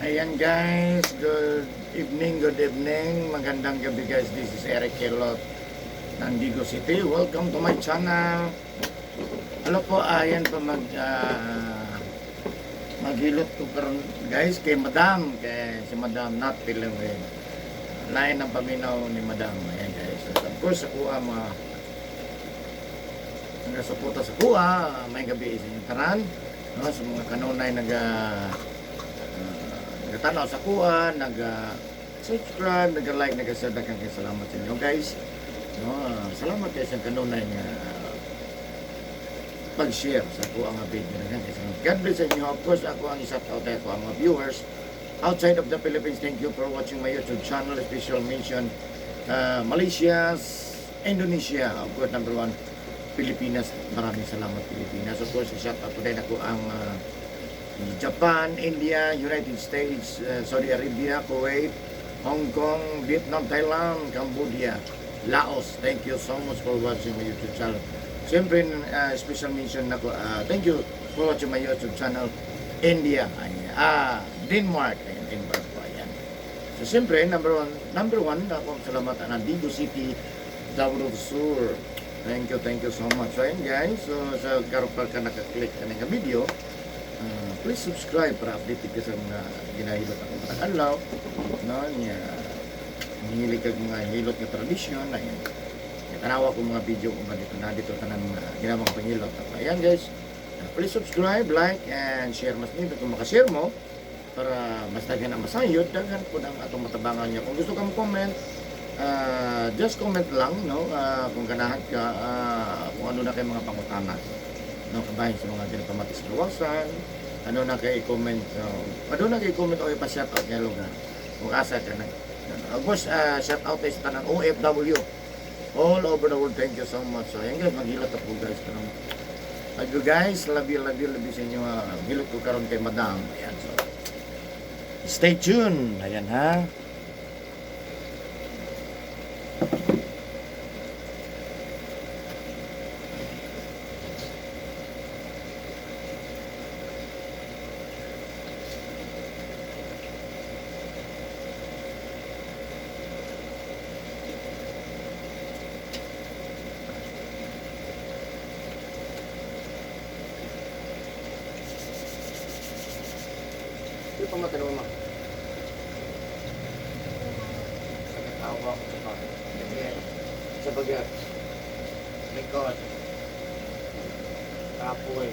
Ayan guys, good evening, good evening. Magandang gabi, guys. This is Eric Kelot ng Digos City. Welcome to my channel. Hello po, ayan po maghilot ko karon, guys, kay Madam, kay si Madam not feeling well. Lain ang paminaw ni Madam. Ayan guys. So, of course, ako ang mga nagasuporta sa kuha, may gabi sa inyong tanan. No, sa mga kanunay nagatanaw sa kuha, naga subscribe, naga-like, naga-share, daghang kay salamat sa inyo, guys. No, salamat kay sa kanunay nga pag-share sa kuha nga video. Daghang kay salamat. God bless sa inyo. Of course, ako ang shout out ako ang mga viewers outside of the Philippines. Thank you for watching my YouTube channel. Special mention Malaysia, Indonesia, of course, number one, Pilipinas. Maraming salamat, Pilipinas. Of course, shout out din ako ang Japan, India, United States, Saudi Arabia, Kuwait, Hong Kong, Vietnam, Thailand, Cambodia, Laos. Thank you so much for watching my YouTube channel. Siyempre, special mention ako, thank you for watching my YouTube channel, India, ay, Denmark, ayan, Denmark po, ayan. So, siyempre, number one, ako ang salamat ang Digos City, Davao del Sur. Thank you so much. So, ayan guys, so, sa karon pa ka nakaklik ka ng video, please subscribe para updated ka sa mga ginahilot ako matag adlaw, no, niya hilig kag mga hilot nga tradisyon. Ayan, tanawa ko mga video kung dito na dito tanan mga ginamang panghilot. Ayan guys, please subscribe, like and share. Mas nindot kung makashare mo para mas daghan ang masayod, daghan po ang atong matabangan niya. Kung gusto ka mo comment, just comment lang, no, kung ganahan ka, kung ano na kay mga pangutana, no, kabahin sa mga ginapamati sa luwasan, ano na kay comment, no, ano na kay comment o ipa-shout out nga lugar kung asa ka na. Of course, shout out sa tanang OFW all over the world. Thank you so much. So ayan guys, maghilot po guys karon. Love you guys, love you, love you, love you sa inyo. Hilot ko karon kay Madam. Ayan, so stay tuned. Ayan ha. Ito pa matanong ma. Sakit ako ko pa. Sa bagat. Likod. Kapoy.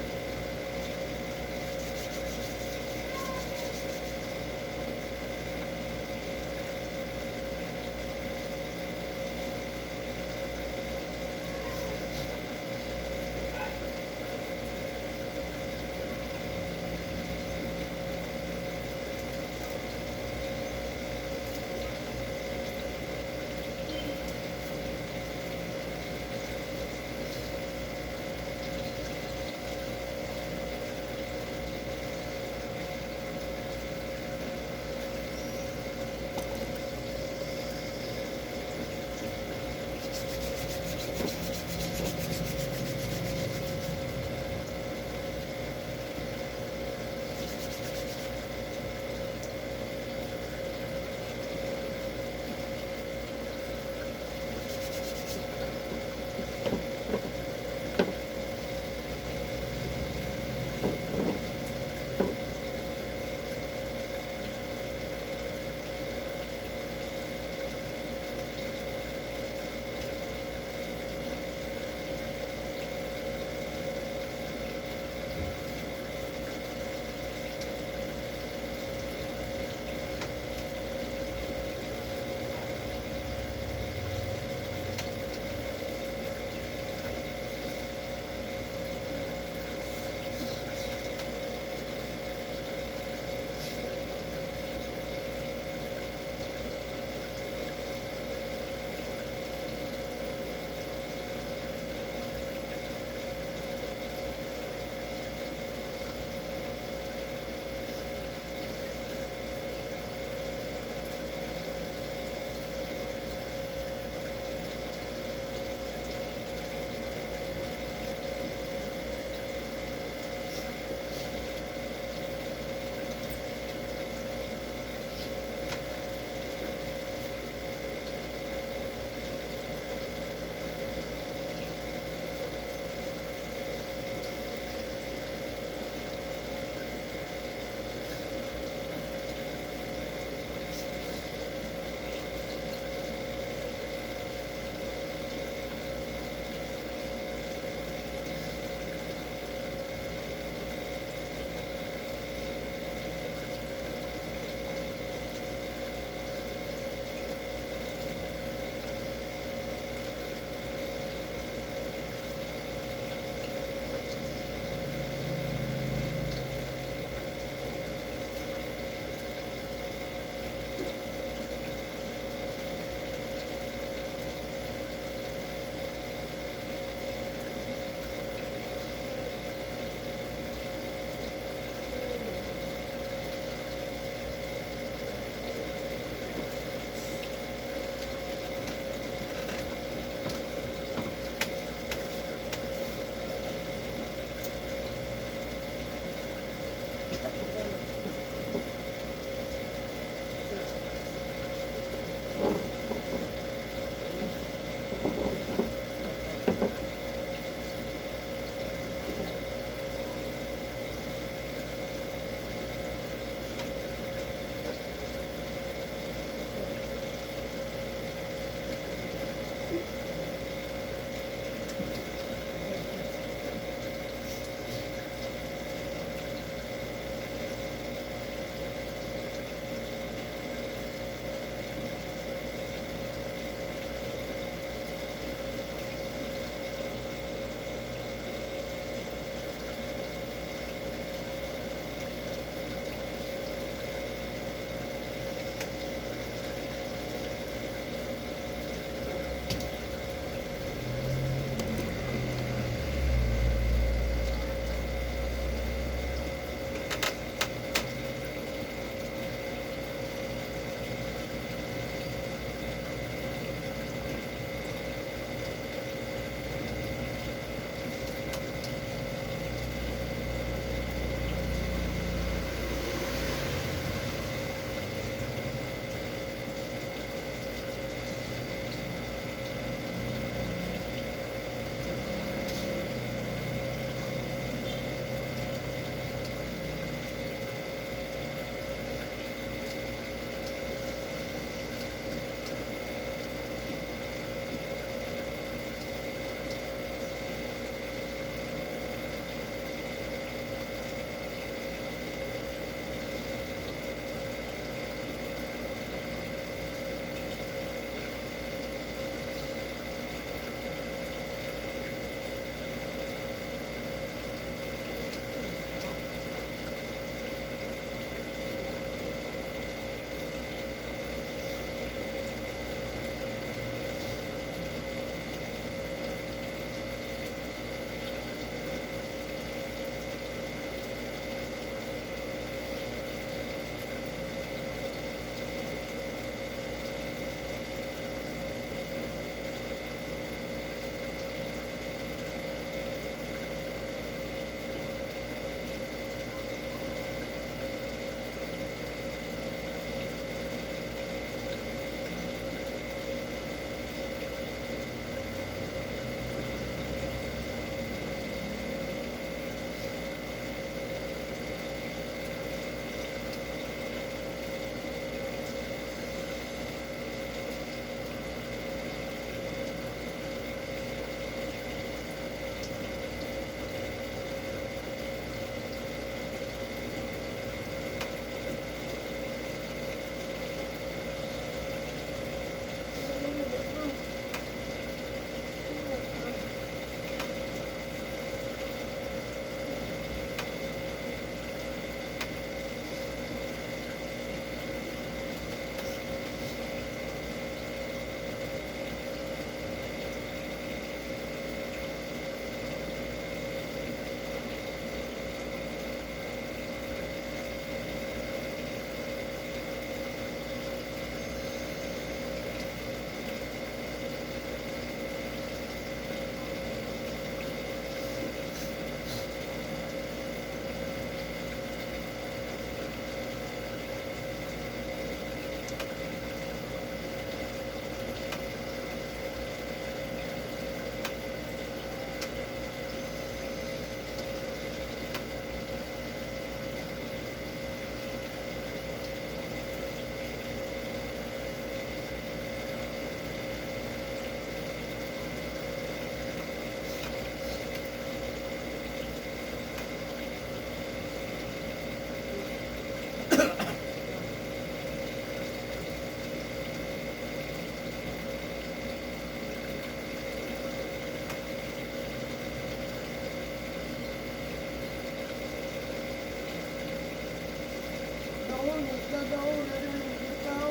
daw, nagtaw.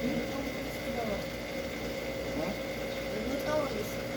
Nagtaw ang isda. Ha? Nagtaw ang isda.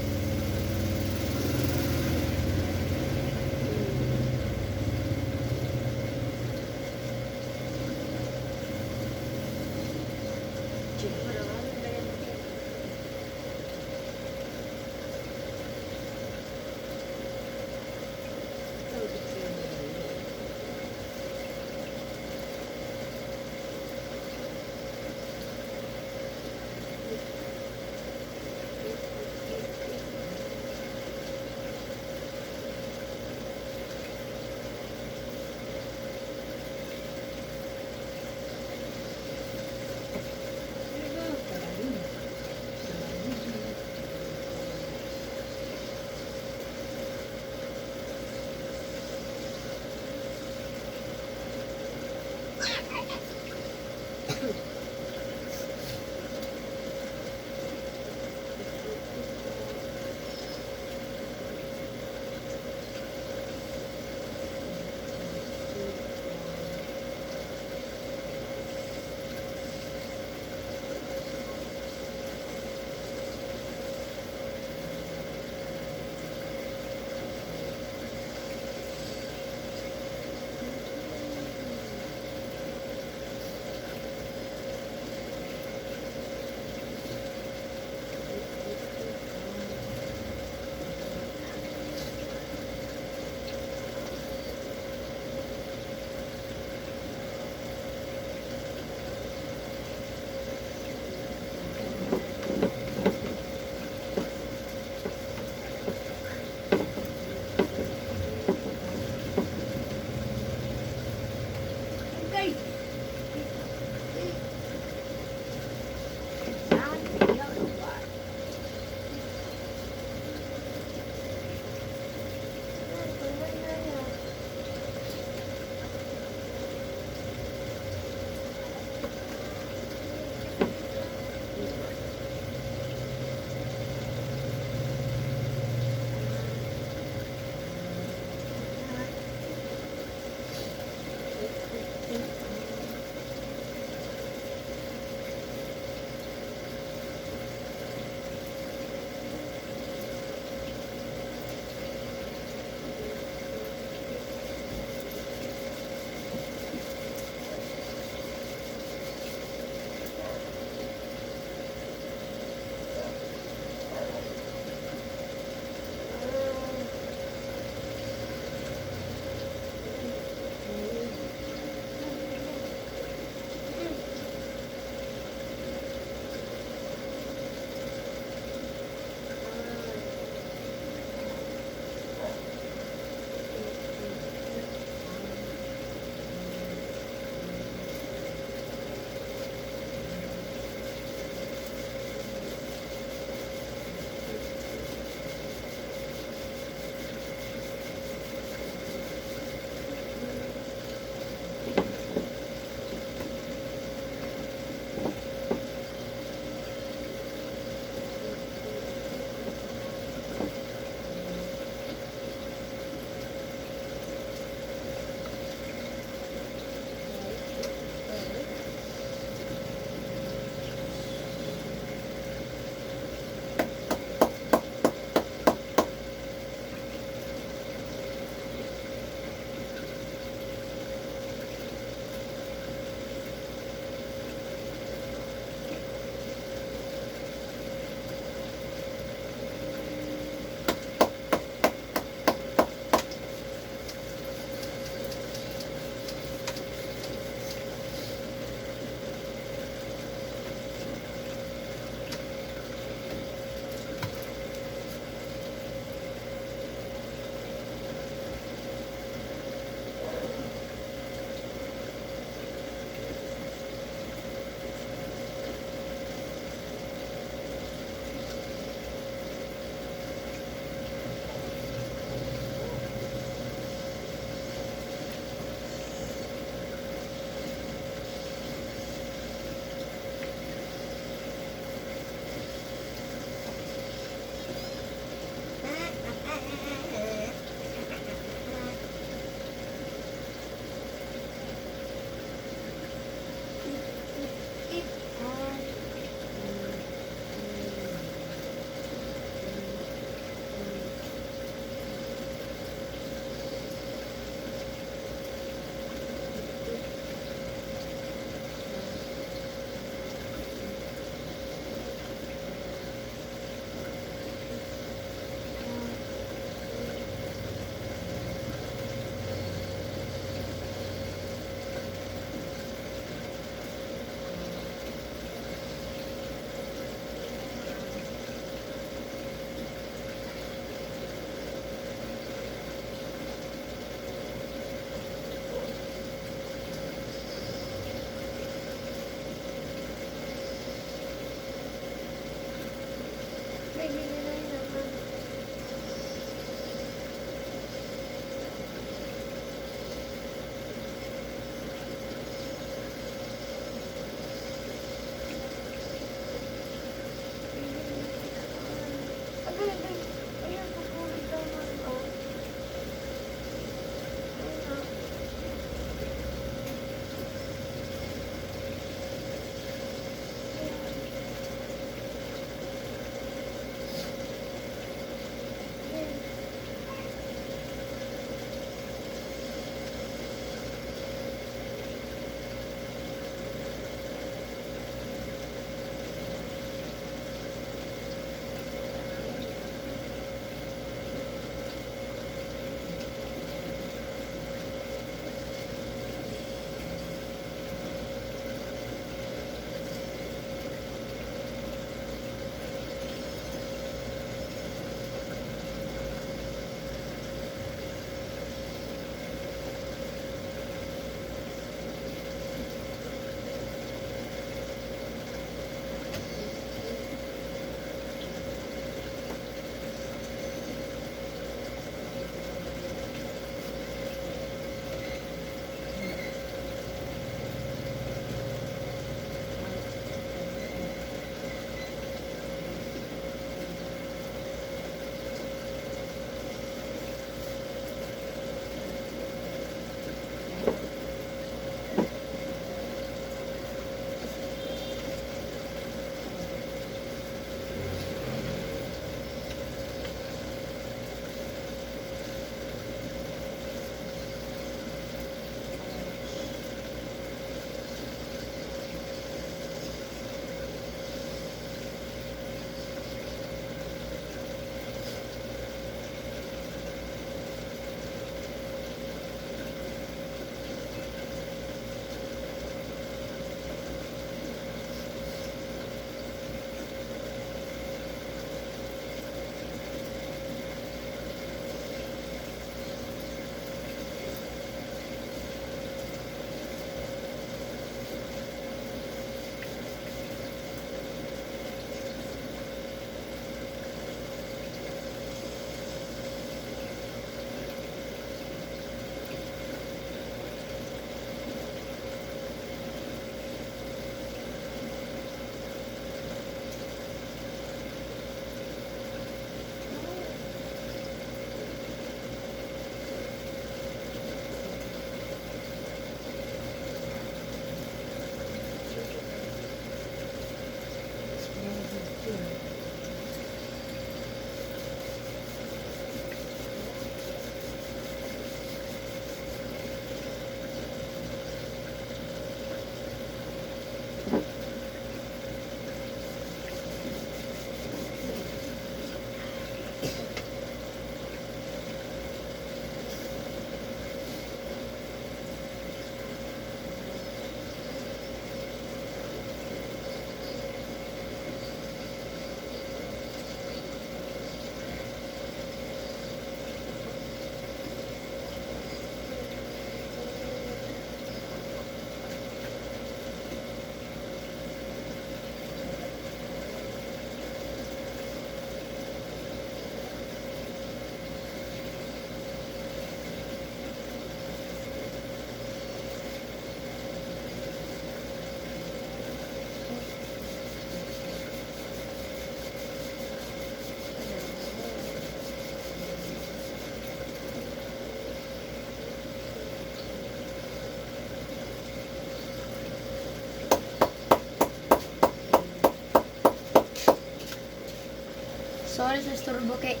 Sorry sa istorbo kay.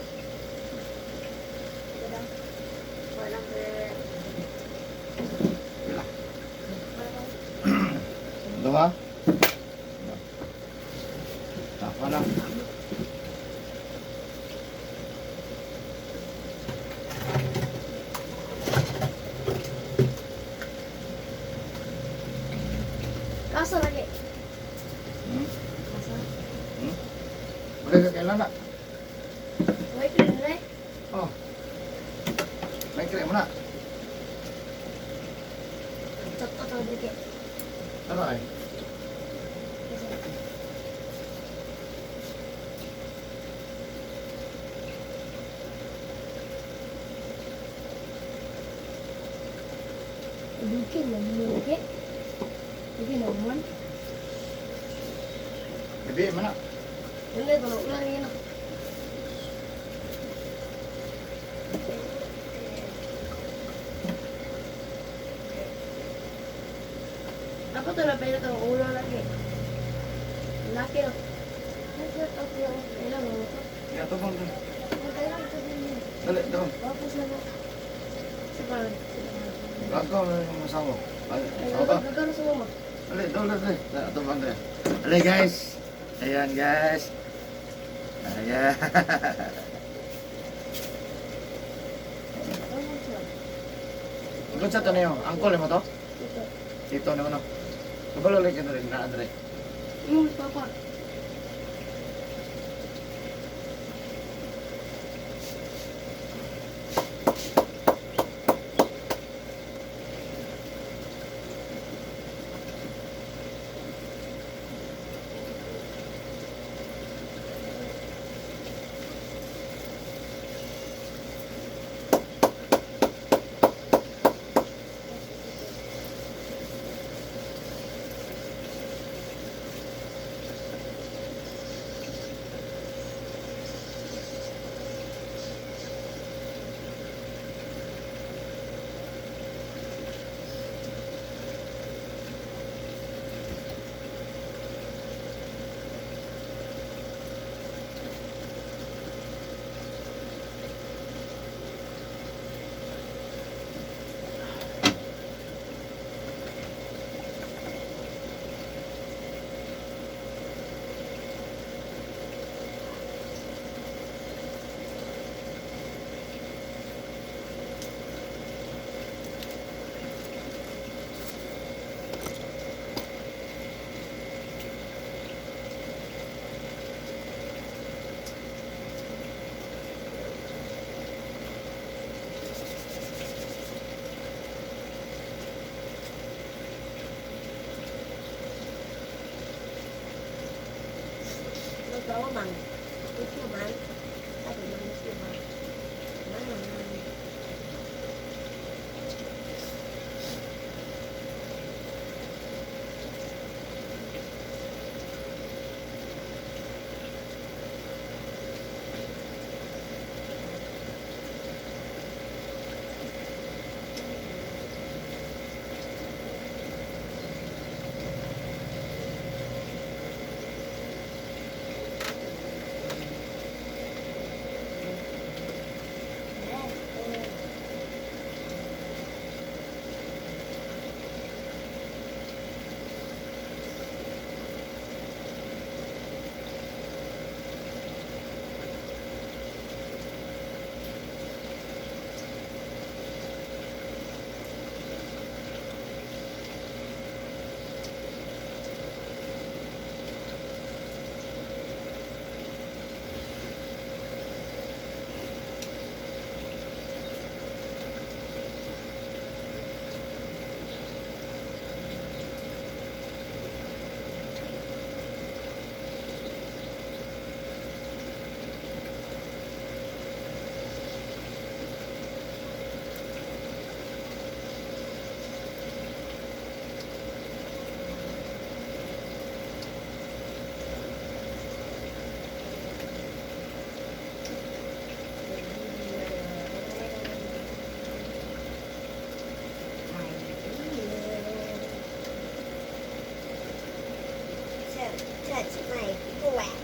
Walang Pila. Duha? Tapa na. Kasa lagi. Hmm? Kasa. Hmm? Wala ka kailan na? Wait lang na. Oh. May krem na. Toto to dike. Ano ay? Dike na mo dike. Dike na mo. Bibi mo na. Wala ko ulan yun. Ako to na pero itong ulo lagi. Laki no. Kailan mo ito? Ya, tubong dun. Kailan ito din yun? Dali, doon. Tapos na mo. Sa parang. Gagaw na yung asawa. Ay, asawa ka? Gagano sa mama. Dali, doon, dali. Dali, tubong dali. Dali, guys. Ayan, guys. Ayan. Ikot sa to na yun. Angkol mo to? Ito. Dito na ano. Kabalo lang ka na rin na, Andre. Yung papa. Man. Ito man. Sabi man, ito man. Man. Touch my flat.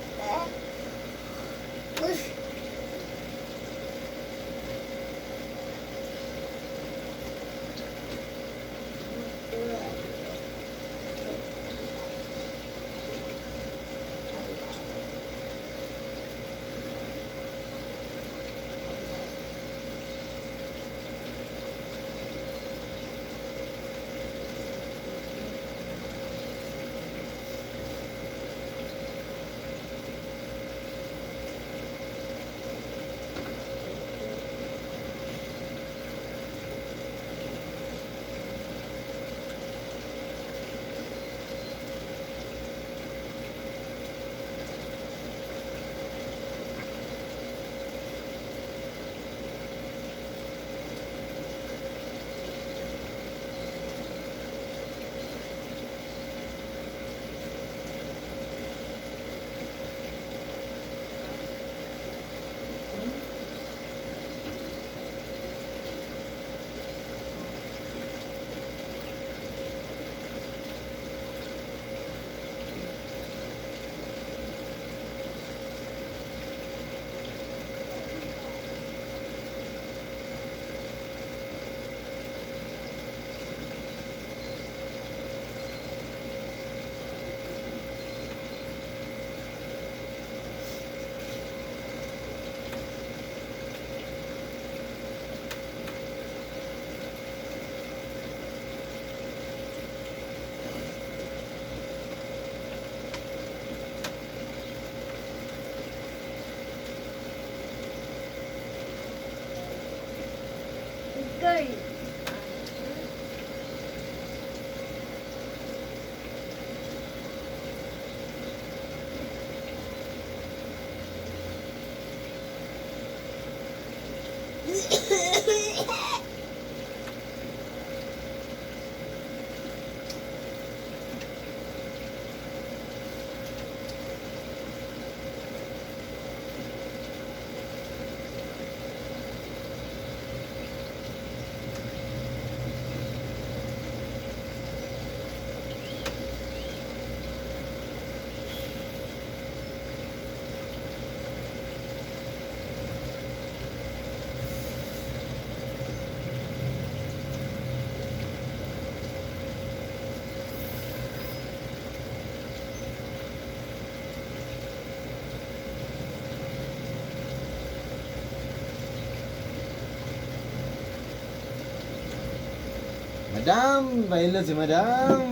Madam, bailo si Madam.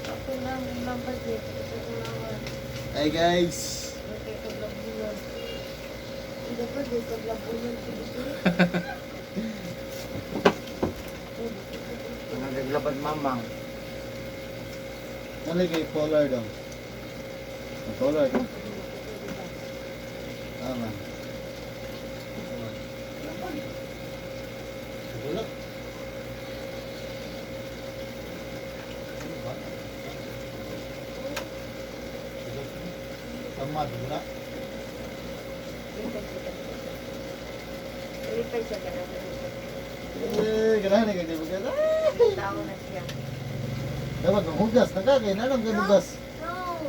Ako lang, mabag eh. Ito lang. Hi guys. Okay, kaglabunan. Hindi pa, di kaglabunan ko dito. Ang naglaban mamang. Ano kay color dong? Ang color ka? Tama. Wala. Tama, wala. Lipay siya ka na. Eh, ganahan na kayo bugas. Tao na siya. Dapat manghugas na ka, kaya nanong kayo hugas. No!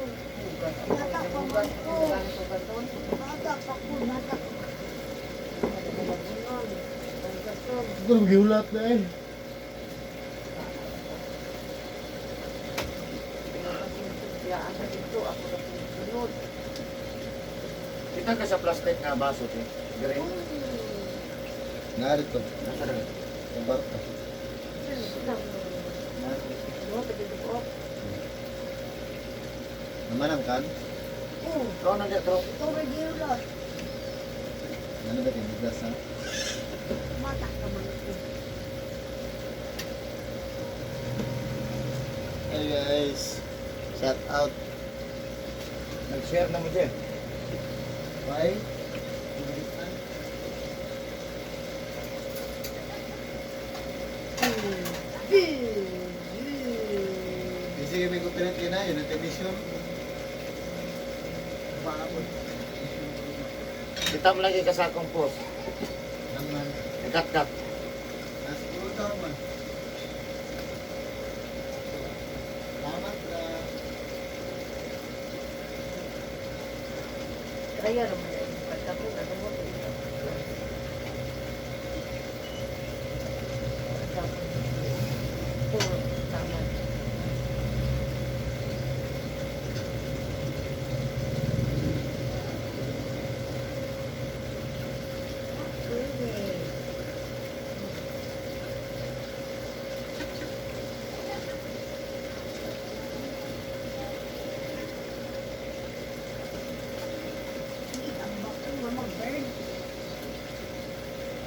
Bata pa man ko. Bata pa ko, bata pa. Siguro magihulat na eh. Kita ka sa plastic nga baso, te. Dire. Narito. Nasa rin. Sa barko. Naman ang kan? Oh, Ikaw na dito. ito may giulat. Ano ba kayo hugas ha? Bata ka man ko. Hi guys. Shout out. Nag-share na mo dyan. Bye. Kasi kami copyright kayo na, United Nation. Paabot. Kita mo lagi ka sa akong post. Naman. Kat-kat. Nasa puto man. Salamat na. Kaya naman.